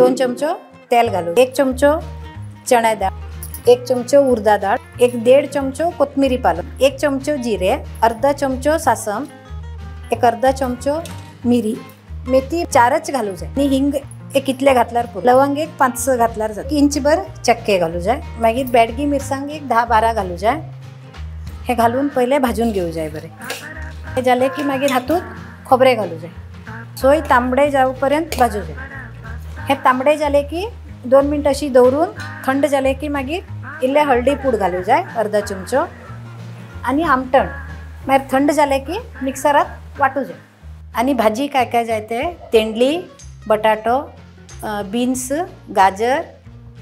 2 चमचो तेल घालू, 1 चमचो चणा डाळ, 1 चमचो उर्दा डाळ, 1.5 चमचो कोथमिरी पालो, 1 चमचो जिरे, अर्धा चमचो सासम, 1 अर्धा चमचो मिरी, मेथी 4च घालू जाय आनी हिंग एक इतले घातल्यार पुरो, लवंग एक 5-6 घातल्यार जाता, इंचभर चक्के घालू जाय, मागीर बेडगी मिरसांग एक 10-12 घालू जाय। हे घालून पहिले भाजून घेऊ जाय बरे। हे जाले की मागीर हातूंत खोबरें घालू जाय, सोय तांबडे जावपर्यंत भाजू जाय। हे तांबडे जाले की 2 मिनट अशी दवरून थंड जाले की मागीर इल्ले हळदी पूड घालू जाय अर्धा चमचो आनी आमटण। मागीर थंड जाले की मिक्सरात वाटू जाय। आनी भाजी काय काय जाय ते तेंडली, बटाटो, बीन्स, गाजर,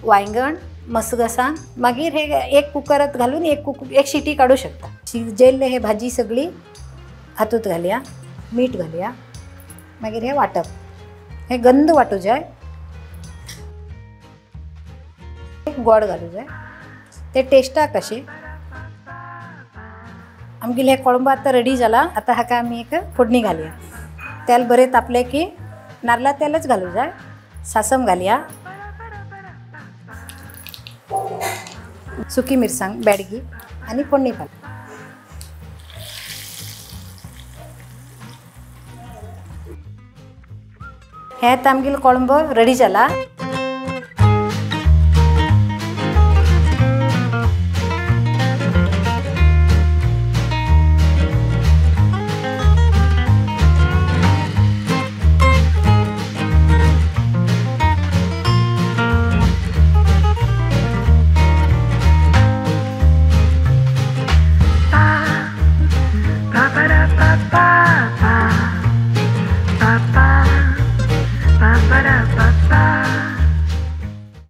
वांयगण, मसगसां। मागीर हे एक कुकरात घालून एक शिटी काडू शकता। शिजयल्ले हे भाजी सगळी हातूंत घालया, मीठ घालया, मागीर हे वाटप, हे गंद वाटू जाय, गोड घालू जाय, ते टेस्टाक कशें। आमगेले हे कोळंबो आतां रेडी जाला। आतां हाका आमी एक फोडणी घालया। तेल बरें तापलें की नाल्ला तेलच घालू जाय, सासम घालया, सुकी मिरसांग बेडगी आनी फोडणी घाल। हे आतां आमगेलो कोळंबो रेडी जाला।